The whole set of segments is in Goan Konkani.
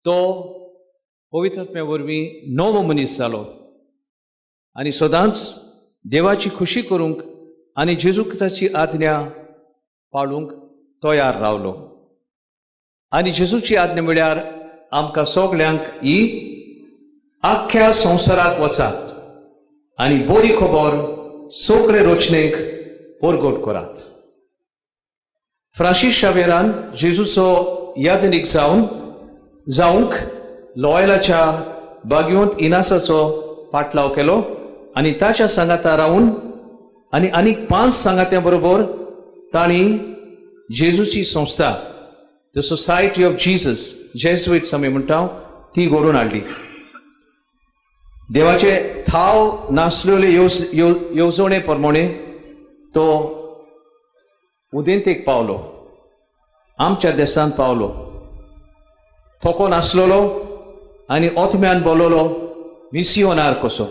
तो पवित्र आत्म्या वरवीं नवो मनीस जालो आनी सदांच देवाची खुशी करूंक आनी जेजू क्रिस्ताची आज्ञा पाळूंक तयार रावलो. आनी जेजूची आज्ञा म्हळ्यार आमकां सगल्यांक ही, आख्ख्या संवसाराक वचात आनी बरी खबर सगळे रचणेक परगट करात. फ्रांसीस शावेरान जेजूचो यादनीक जावन जावंक लॉयलाच्या बागयोंत इनासाचो पाटलाव केलो आनी ताच्या सांगाता रावन आनी आनीक पांच सांगात्यां बरोबर तांणी जेजूची संस्था, the society of Jesus, Jesuits आमी म्हणटा, ती घडोवन हाडली. देवाचे थाव नासलेले येवजणे प्रमाणे तो उदेंतेक पावलो, आमच्या देशांत पावलो. थको नासलेलो आनी ओतम्यान बोललो मिसियोनार कसो,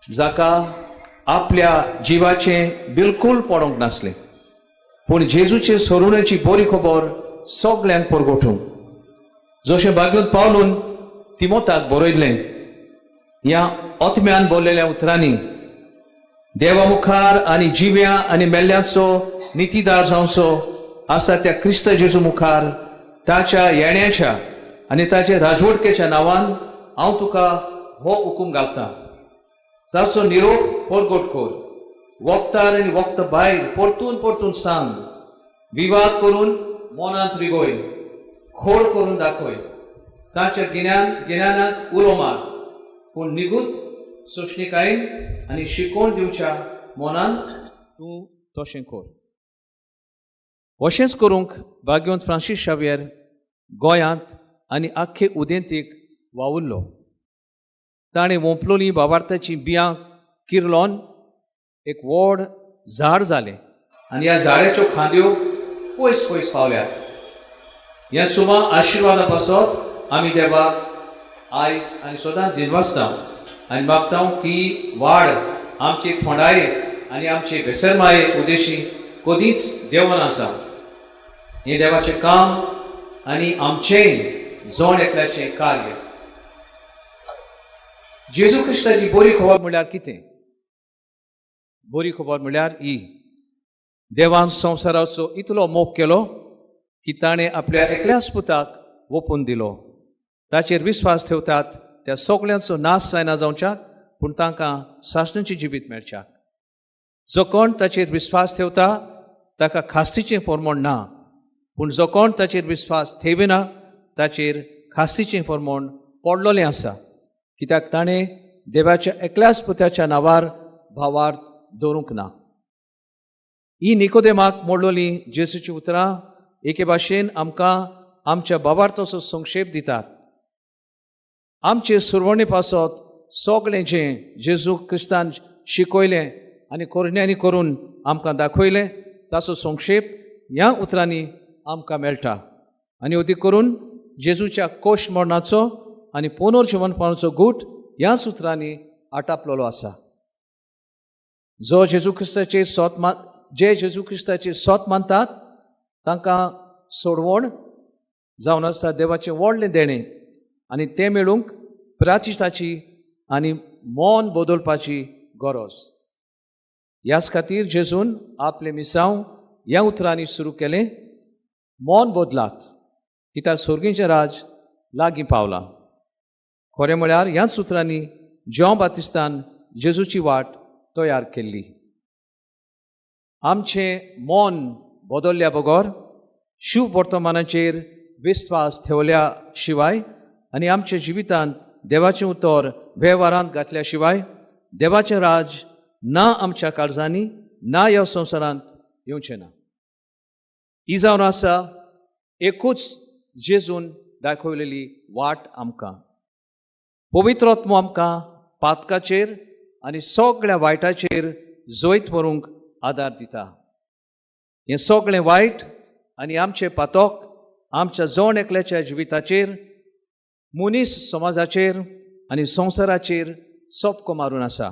जाका आपल्या जिवाचें बिलकूल पडोंक नासलें, पूण जेजूचे सरुण्याची बरी खबर सगल्यांक परगटूंक. जशें बागेंत पावलून तिमोताक बरयल्लें ह्या ओतम्यान बोल्लेल्या उतरांनी, देवा मुखार आनी जिव्या आनी मेल्ल्याचो नितीदार जावचो आसा त्या क्रिस्त जेजू मुखार, ताच्या येण्याच्या आनी ताच्या राजवटकेच्या नांवान हांव तुका हो हुकूम घालता, जाचो निरोप परगट कर, वक्तार आनी वक्त भायर परतून परतून सांग, विवाद करून मनांत रिगोय, खोड करून दाखय, ताच्या गिन्यानाक उलो मार, पूण निगूत सोंसणिकायेन आनी शिकोवन दिवच्या मनान तूं तशें कर. अशेंच करूंक भाग्यवंत फ्रांसीस शावियर गोंयांत आनी आख्खे उदेंतीक वावुरलो. ताणें वोंपलोली बाबार्थाचीं बियां किरलोन एक व्हड झाड जालें आनी ह्या झाडाच्यो खांद्यो पयस पयस पावल्यात. ह्या सुमा आशिर्वादा पासत आमी देवाक आयज आनी सदांच दिनवासता आनी मागता की वाड आमची थोंडाये आनी आमचे बेसरमाये उदेशी कदींच देवना आसा. हें देवाचें काम आनी आमचेंय जण एकल्याचें कार्य. जेजू क्रिस्ताची बरी खबर म्हळ्यार कितें? बरी खबर म्हळ्यार ही, देवान संवसाराचो इतलो मोग केलो की ताणें आपल्या एकल्याच पुताक ओपून दिलो, ताचेर विस्वास ठेवतात त्या सगळ्यांचो नाश जायना जावच्याक, पूण तांकां सासणाचें जिवीत मेळच्याक. जो कोण ताचेर विस्वास ठेवता ताका खास्तीचें फॉर्मोण ना, पूण जो कोण ताचेर विस्वास ठेविना ताचेर खास्तीचें फॉर्मोण पडलोलें आसा, कित्याक ताणें देवाच्या एकल्याच पुताच्या नांवार भावार्थ दवरूंक ना. ही निकोदेमाक मोडलोली जेजूची उतरां एके भाशेन आमकां आमच्या बाबार्थाचो संक्षेप दितात. आमचे सुरवणे पासत सगळें जें जेजू क्रिस्तान शिकयलें आनी करण्यांनी करून आमकां दाखयलें, ताचो संक्षेप ह्या उतरांनी आमकां मेळटा आनी अदीक करून जेजूच्या कोश मरणाचो आनी पुनर्जिवनपणाचो गूट ह्याच उतरांनी आटापलेलो आसा. जो जेजू क्रिस्ताचे सोत मा जे जेजू क्रिस्ताचे सोत मानतात तांकां सोडवण जावन आसा देवाचें व्हडलें देणें आनी तें मेळूंक प्राचिताची आनी मन बदलपाची गरज. ह्याच खातीर जेजून आपलें मिसांव ह्या उतरांनी सुरू केलें, मन बदलात, कित्याक सोर्गीचें राज लागीं पावलां. खरें म्हळ्यार ह्याच उतरांनी ज्यों बातिस्तान जेजूची वाट तयार केल्ली. आमचें मन बदलल्या बगर, शुभ वर्तमानाचेर विस्वास ठेवल्या शिवाय आनी आमच्या जिवितांत देवाचें उतर वेव्हारांत घातल्या शिवाय देवाचें राज ना आमच्या काळजांनी, ना ह्या संवसारांत येवचें ना. ही जावन आसा एकूच जेजून दाखयलेली वाट आमकां. पवित्र आत्मो आमकां पातकाचेर आनी सगळ्या वायटाचेर जैत व्हरूंक आदार दिता. हें सगळें वायट आनी आमचें पातक आमच्या जण एकल्याच्या जिविताचेर, मनीस समाजाचेर आनी संवसाराचेर चपको मारून आसा.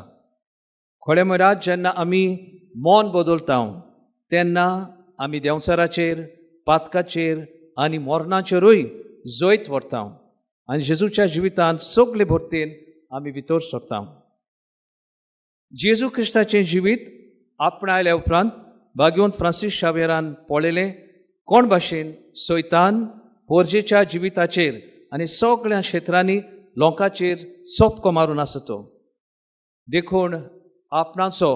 खरें म्हळ्यार जेन्ना आमी मन बदलता तेन्ना आमी देंवचाराचेर, पातकाचेर आनी मरणाचेरूय जैत व्हरता आनी जेजूच्या जिवितांत सगळे भरतेन आमी भितर सरता. जेजू क्रिस्ताचें जिवीत आपणायल्या उपरांत भाग्यवंत फ्रांसीस शावेरान पळयलें कोण भाशेन सैतान पोरजेच्या जिविताचेर आनी सगळ्या क्षेत्रांनी लोकांचेर सोपको मारून आसा तो. देखून आपणाचो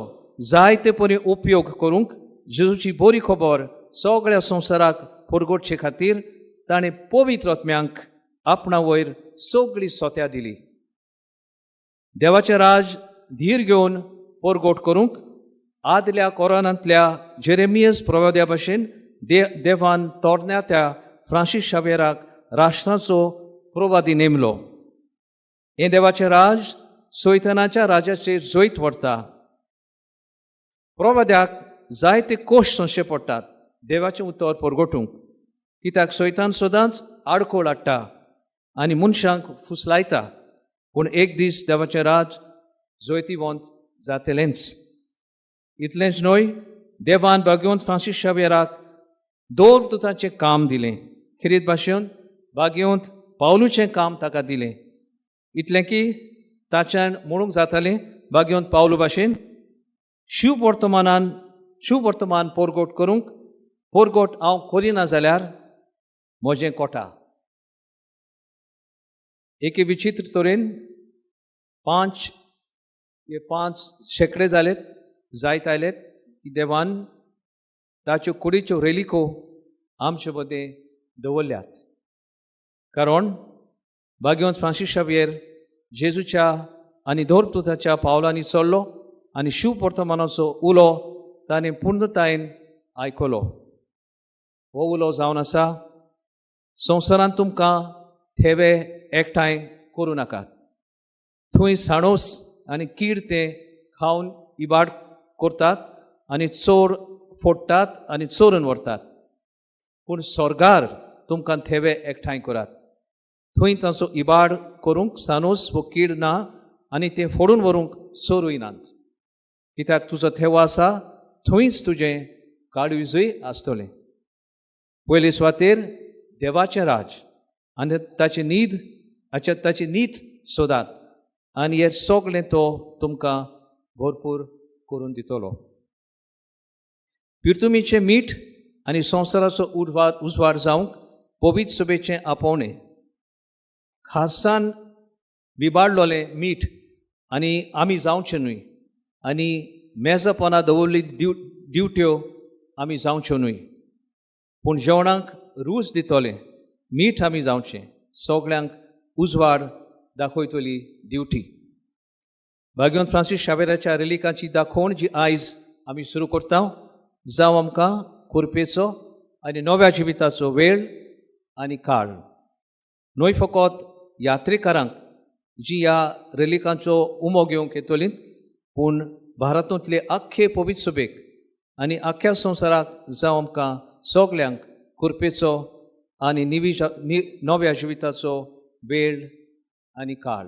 जायते परी उपयोग करूंक जेजूची बरी खबर सगळ्या संवसाराक परगटचे खातीर ताणें पवित्र आत्म्यांक आपणा वयर सगळी सोत्या दिली. देवाचें राज धीर घेवन परगट करूंक आदल्या कोरानांतल्या जेरेमियस प्रवाद्या भाशेन देवान तरण्या त्या फ्रांसीस शावेराक राष्ट्राचो प्रवादी नेमलो. हें देवाचें राज सैतानाच्या राजाचेर जैत व्हरता. प्रवाद्याक जायते कोश सोंसचे पडटात देवाचें उतर परगटूंक, कित्याक सैतान सदांच आडखळ हाडटा आनी मनशांक फुसलायता. पूण एक दीस देवाचें राज जैतिवंत जातलेंच. इतलेंच न्हय, देवान भाग्यवंत फ्रांसीस शावेराक दोर दुताचें काम दिलें. खेरीत भाशेन भाग्यवंत पावलूचें काम ताका दिलें, इतलें की ताच्यान म्हणूंक जातालें भाग्यवंत पावलू भाशेन, शिव वर्तमानान शिव वर्तमान पोरगोट करूंक पोरगोट हांव करिना जाल्यार म्हजें कोटा. एके विचित्र तरेन 5 शेंकडे जालेत, जायत आयलेत की देवान ताच्यो कुडीच्यो रेलिको आमचे मदें दवरल्यात. कारण भाग्यवंत फ्रांसीस शावियर जेजूच्या आनी धोरतुताच्या पावलांनी चल्लो आनी शिव वर्तमानाचो उलो ताणें पूर्णतायेन आयकलो. हो उलो जावन आसा, संवसारांत तुमकां थेवे एकठांय करूं नाकात, थंय साणोस आनी कीड ते खावन इबाड करतात आनी चोर फोडटात आनी चोरून व्हरतात. पूण सोर्गार तुमकां थेवे एकठांय करात, थंय तांचो इबाड करूंक सानोस वो कीड ना आनी ते फोडून व्हरूंक चोरूय नात. कित्याक तुजो थेवो आसा थंयच तुजें काळवीजूय आसतलें. पयले सुवातेर देवाचें राज आनी ताची न्हीद ताची नीत सोदात आनी हें सगळें तो तुमकां भरपूर करून दितलो. पिर्तुमीचें मीठ आनी संवसाराचो उजवाड जावंक पवित्र सभेचें आपोवणें. खारसान विबाडलोलें मीठ आनी आमी जावचें न्हय आनी मेजापना दवरली दिवट्यो आमी जावच्यो न्हय, पूण जेवणाक रूच दितलें मीठ आमी जावचें, सगळ्यांक उजवाड दाखयतली दिवटी. भाग्यवंत फ्रांसीस शावेराच्या रेलिकाची दाखोवण जी आयज आमी सुरू करता, जावं आमकां कुरपेचो आनी नव्या जिविताचो वेळ आनी काळ. न्हय फकत यात्रेकारांक जी ह्या रेलिकांचो उमो घेवंक येतली, पूण भारतांतले आख्खे पवित्र सभेक आनी आख्ख्या संवसाराक जावं आमकां सगल्यांक कुरपेचो आनी नव्या जिविताचो वेळ आनी काळ.